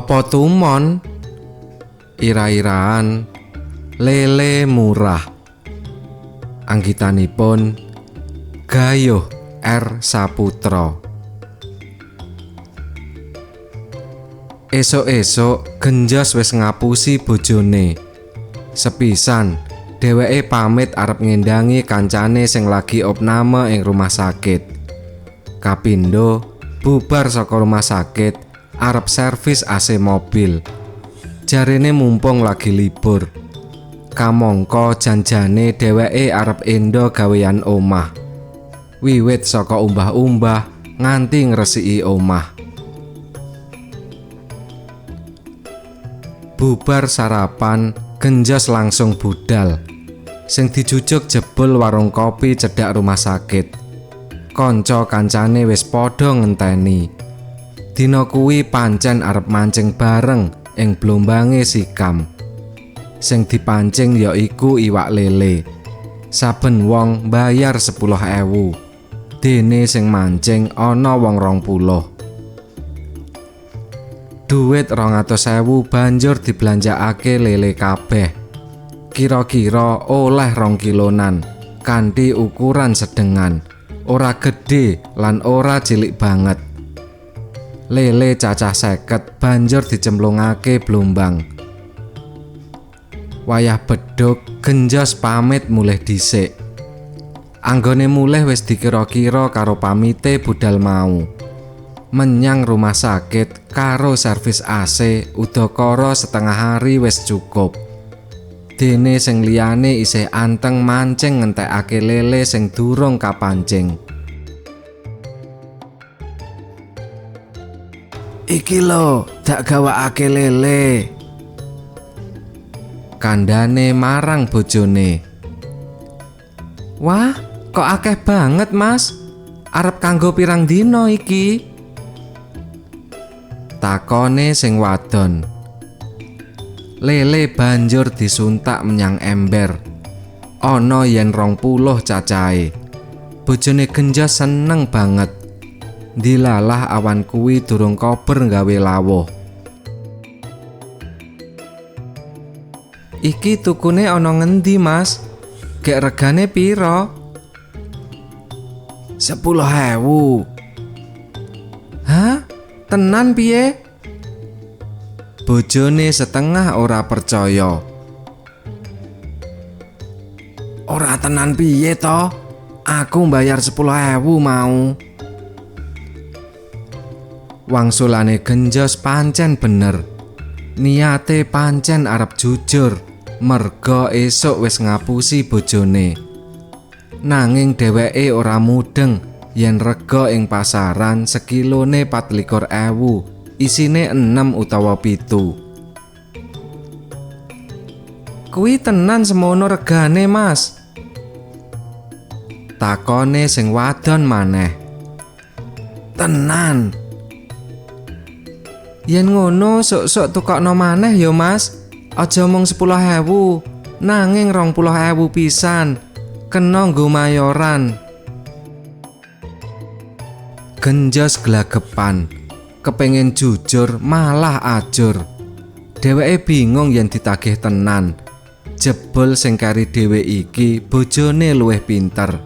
Apa tumon? Ira-iraan lele murah. Anggitanipun Gayuh R. Saputra. Esuk-esuk Genjos wis ngapusi bojone. Sepisan dheweke pamit arep ngendangi kancane sing lagi opname ing rumah sakit. Kapindo bubar saka rumah sakit arep servis AC mobil. Jarene mumpung lagi libur. Kamangka janjane dheweke arep endo gawean omah. Wiwit saka umbah-umbah nganti ngresiki omah. Bubar sarapan, Genjos langsung budal. Sing dijujuk jebul warung kopi cedhak rumah sakit. Kanca kancane wis padha ngenteni. Dina kuwi pancen arep mancing bareng ing blombange Sikam. Sing dipancing ya iku iwak lele. Saben wong bayar 10.000. Dene sing mancing ana wong 20. Duit 200.000 banjur dibelanjakake lele kabeh. Kira-kira oleh 2 kilonan kanthi ukuran sedengan, ora gedhe lan ora cilik banget. Lele cacah 50 banjur dicemplungake blombang. Wayah bedhug Genjos pamit mulih dhisik. Anggone mulih wis dikira-kira karo pamite budal mau. Menyang rumah sakit karo servis AC udakara setengah hari wis cukup. Dene sing liyane isih anteng mancing ngentekake lele sing durung kapancing. Iki lho, dak gawakake lele. Kandhane marang bojone. Wah, kok akeh banget, Mas. Arep kanggo pirang dina iki? Takone sing wadon. Lele banjur disuntak menyang ember. Ana yen 20 cacahe. Bojone Genjos seneng banget. Dilalah awan kuwi durung kober gawe lawuh. Iki tukune ana ngendi, Mas? Gek regane pira? 10.000. Hah? Tenan piye? Bojone setengah ora percaya. Ora tenan piye to? Aku mbayar 10.000 mau. Wangsulane Genjos pancen bener. Niate pancen arep jujur, merga esuk wis ngapusi bojone. Nanging dheweke ora mudeng yen rega ing pasaran sekilone 24.000, isine 6 utawa 7. Kuwi tenan semono regane, Mas? Takone sing wadon maneh. Tenan. Yen ngono sok-sok tukokno maneh ya, Mas. Aja mung 10.000, nanging 20.000 pisan. Kena nggo mayoran. Genjos glagepan, kepengin jujur malah ajur. Dheweke bingung yen ditagih tenan. Jebul sing kari dhewe iki bojone luwih pinter.